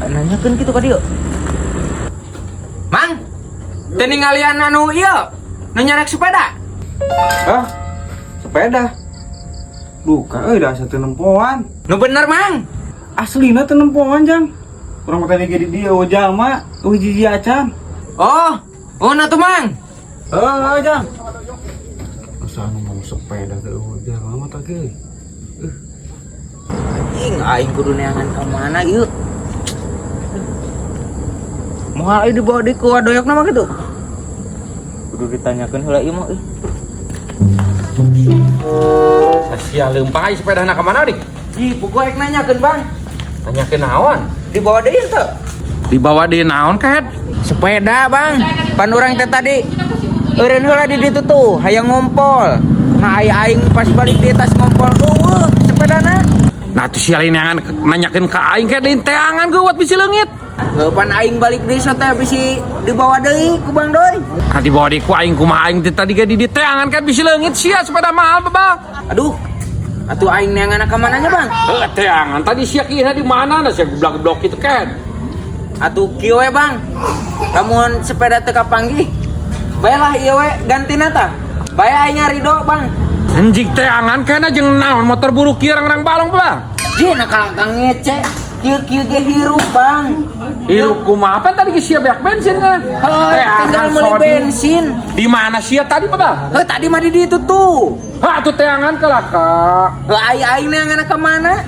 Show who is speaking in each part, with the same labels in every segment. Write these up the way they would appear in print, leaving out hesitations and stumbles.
Speaker 1: Nanyakeun kitu ka dieu. Mang, teu ningalian anu ieu, nu nyarak sepeda?
Speaker 2: Hah? Sepeda? Duka euy, da asa teu nempoan.
Speaker 1: Nu bener, Mang.
Speaker 2: Aslina teu nempoan, Jang. Urang mah tadi ge di dieu jalma, euy, jiji acan.
Speaker 1: Oh, oh nah tuh, Mang.
Speaker 2: Heuh, Jang. Asa anu mau sepeda teh euweuh jalma mah tah ge.
Speaker 1: Anjing, aing kudu neangan ka mana ieu? Moal ieu dibawa deui ku wadoyokna mah kitu. Kudu ditanyakeun heula ieu mah euy.
Speaker 3: Sia leumpang ai sepedana ka mana, Dik?
Speaker 1: Ih, puguh rek nanyakeun, Bang.
Speaker 3: Tanyakeun naon?
Speaker 1: Dibawa deui teu?
Speaker 3: Dibawa di naon, Ket?
Speaker 1: Sepeda, Bang. Pan urang teh tadi eureun heula di ditu tuh, hayang ngompol. Nah, aya aing pas balik di tas ngompol, euweuh sepedana.
Speaker 3: Nah, tuh sia lain yang nanyakeun ka aing, Ket, di teangan geuwat bisi leungit.
Speaker 1: Heuh, pan aing balik deui so teh bisi dibawa deui ku Bang Doi.
Speaker 3: Nah, dibawa di ku aing kumaha, aing teh tadi ge di teangan kan bisi leungit sia sepeda mahal, Babang.
Speaker 1: Aduh. Atuh aing neangan ka mananya, Bang?
Speaker 3: Heuh, teangan tadi sia kira di mana nah sia goblok-goblok itu, Ket.
Speaker 1: Atuh kieu we, Bang. Lamun sepeda teu kapanggih, bae lah ieu we gantina tah. Bae aing ngarido, Bang.
Speaker 3: Anjing, teangan kana jeung naon motor buruk kieu rang-rang balong, Bang.
Speaker 1: Ji, nah kang ngece. Kieu-kieu ge hirup, Bang.
Speaker 3: Hirup kumaha? Apa tadi ge sia beak bensin kan?
Speaker 1: Heuh, tinggal meuli bensin.
Speaker 3: Di mana sia tadi, Babang?
Speaker 1: Heuh, tadi mah di ditu tuh.
Speaker 3: Hah, atuh teangan kalah ka.
Speaker 1: Heuh, aing aing neangan ka mana?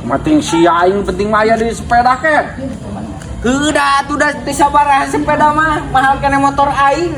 Speaker 3: Mating sia aing penting mah aya di sepeda, Ket.
Speaker 1: Heuh, da atuh da teu sabaraha sepeda mah, mahal kana motor aing.